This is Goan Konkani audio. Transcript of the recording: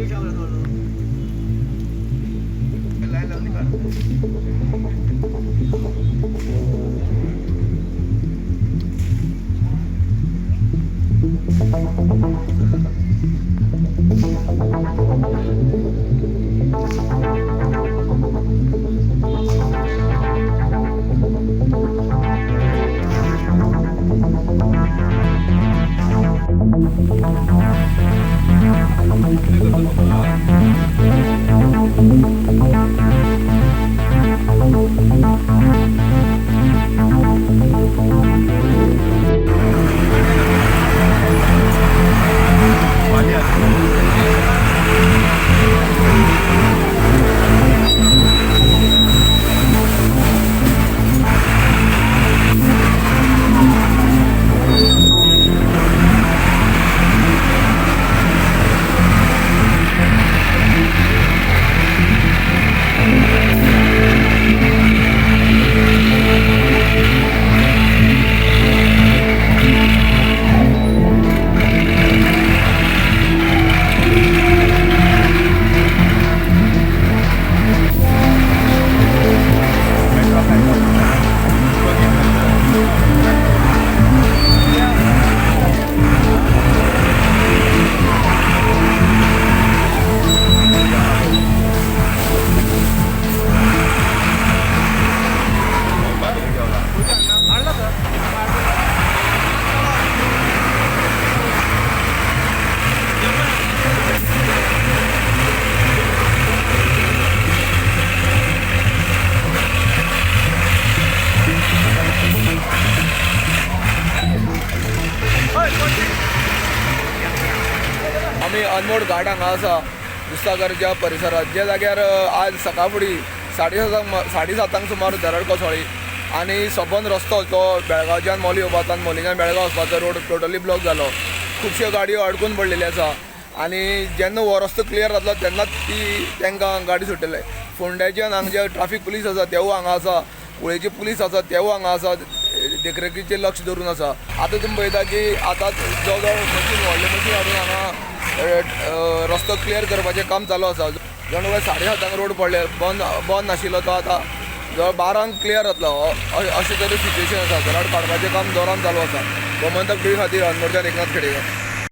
आमी अनमोड घाट हांगा आसा दुधसागरच्या परिसरात, ज्या जाग्यार आज सकाळ फुडें 7:30 सुमार दरड कोसळ्ळी आनी सबंद रस्तो तो बेळगांवच्यान मोली येवपाचो आनी मोलीच्यान बेळगांव वचपाचो रोड टोटली ब्लॉक जालो. खुबश्यो गाडयो अडकून पडलेल्यो आसा आनी जेन्ना हो रस्तो क्लियर जातलो तेन्नाच ती तांकां गाडी सुट्टले. फोंड्याच्यान हांगा जे ट्राफीक पुलीस आसा तेवूय हांगा आसा, कुळेचे पुलीस आसा तेवूय हांगा आसा, देखरेखीचेर लक्ष दवरून आसा. आतां तुमी पळयता की आतां जवळ जवळ मशीन, व्हडलें मशीन हाडून हांगा रस्तो क्लियर करपाचें काम चालू आसा. जण 7:30 रोड पडले, बंद नाशिल्लो तो आतां जवळ 12 क्लियर जातलो अशें तरी सिच्युएशन आसा. दराड काडपाचें काम जोरान चालू आसा. गोमंतक टीव्ही खातीर अनमोडच्यान एकनाथ खेडेकर.